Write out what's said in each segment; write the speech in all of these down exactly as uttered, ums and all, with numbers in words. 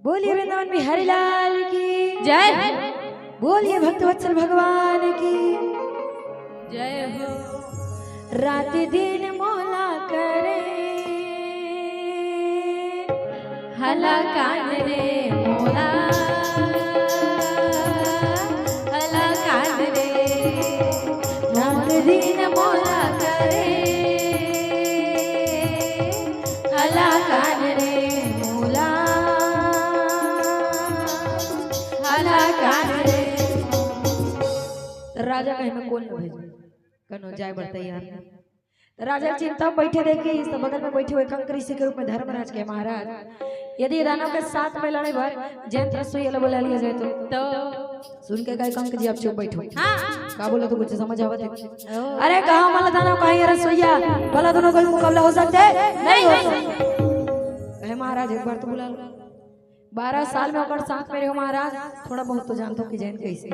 बोलिए वृंदावन बिहारी लाल की जय। बोलिए भक्तवत्सल भगवान की जय हो। रात दिन मोला करे हला कान रे मोला, हला कान रे। रात दिन मोला करे हला कान रे मोला, हला कान रे। त राजा कहे, मैं कोन ल भेजूं, कनो जाए बर तैयार नहीं। त राजा चिंता में बैठे देखे, इस बगल में बैठे हुए कंक ऋषि के रूप में धर्मराज के, महाराज, यदि दानव के साथ में लड़े बर जयंत रसोईया ला बुला लिया जाए तो? तो सुन के कहे, कंक जी, आप चुप बैठो। हाँ। का बोलो तो कुछ समझ आवत है? ओ। अरे, कहा मला दानव, कहा ये रसोईया, भला दोनों कोई मुकाबला हो सकते है? नहीं हो सकते। कहे, महाराज, एक बार तो बुला लो। बारह साल में ओकर साथ में रहे हो महाराज, थोड़ा बहुत तो जानत हो कि जयंत कैसे।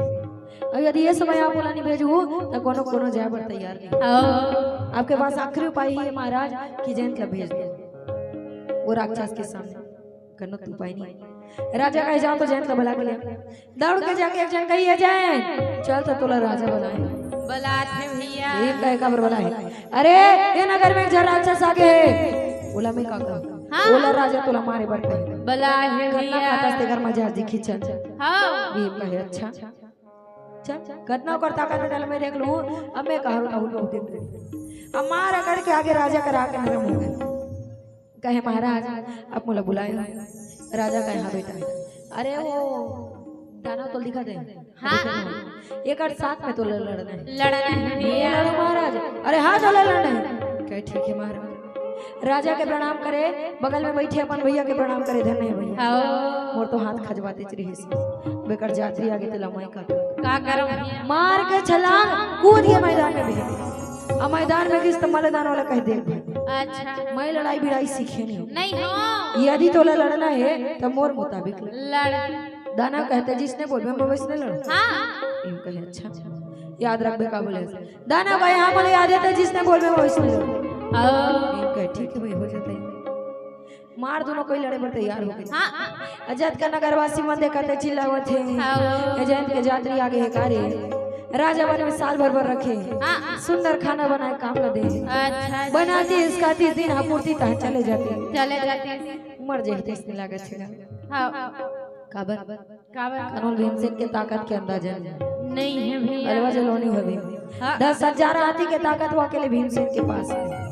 अब यदि ये समय आप ओला नहीं भेजहू, तो कोनो कोनो जाए बर तैयार नहीं। ओ। आपके पास आखिरी उपाय ही है महाराज कि जयंत ला भेज दो वो राक्षस के सामने। कनो तो उपाय नहीं। राजा कहे, जाओ तो जयंत ला बुला के ले। दौड़ के जाके एक झन कही, ए जयंत, चल तो तोला राजा बुलाए। बुलात हे भैया। ये कहे, काबर बुलाए? अरे, ये नगर में एक झन राक्षस आगे है। ओला मैं का करूं? हाँ। ओला राजा तोला मारे बर कहे। बुलाए हे कतना भैया। काटस तेकर मजा आज दिखी, चल। हाँ। ये कहे, अच्छा। चल, कतना ओकर ताकत है, चल मैं देख लूं। अब मैं कहा रहूं, बहुत दिन रही। अब मार अकड़ के आगे राजा करा के नरम हो गए। कहे, महाराज, आप मोला बुलाए हो? राजा कहे, हाँ बेटा। अरे वो दानव तो दिखा दे। हाँ, हाँ, हाँ। एकर साथ में तो लड़ना है। लड़ना है ये भैया। लड़ो महाराज। अरे हाँ, तो लड़ना है। कहे, ठीक है महाराज। राजा के प्रणाम करे, बगल में बैठे अपन भैया के प्रणाम करे, धन्य है भैया। हाँ। मोर तो हाथ खजवाते रहिस। बेकर जात्री आगे तेला मैं का करूं? का करम भैया? मार के छलांग कूद के मैदान में भेज। अब मैदान में गिस त मलदान वाला कहे, देख भाई, अच्छा। मैं लड़ाई भिड़ाई सीखे नहीं हूं। नहीं हो। यदि तोला लड़ना है तो मोर मुताबिक लड़। लड़। दानव कहे, जिसने बोलबे मैं वैसने लड़ूं। हाँ। यूं कहे, अच्छा, याद रखबे का बोले। दानव कहे, हाँ बोले, याद है, तो जिसने बोलबे मैं वैसने लड़ूं। हाँ। यूं कहे, ठीक है भाई, हो जाता है। मार दोनों कोई लड़े बर तैयार हो गए। हाँ। अजत का नगरवासी मन देखत हे, चिल्लावत हे। हाँ। ए जयंत के जात्री आगे हे का रे? राजा वन में साल भर बर रखे। हाँ। सुंदर खाना बनाए काम ल दे। अच्छा, अच्छा। बनातीस खातीस दिन आपूर्ति तह चले जाते। चले जाते। मर जाते इसने लागत हे। हाँ। काबर? काबर? कानून भीमसेन के ताकत के अंदाजा नहीं। नहीं है भैया। अलवा जलोनी हवे। हाँ। दस हजार हाथी के ताकत वो अकेले भीमसेन के पास है।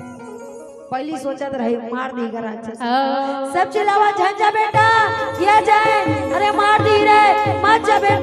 पहली सोचत रहे, मार देगा राक्षस। हाँ। सब चिल्लावा, झंझा बेटा, ये जाए, अरे मार दी रे, मत जा बेटा।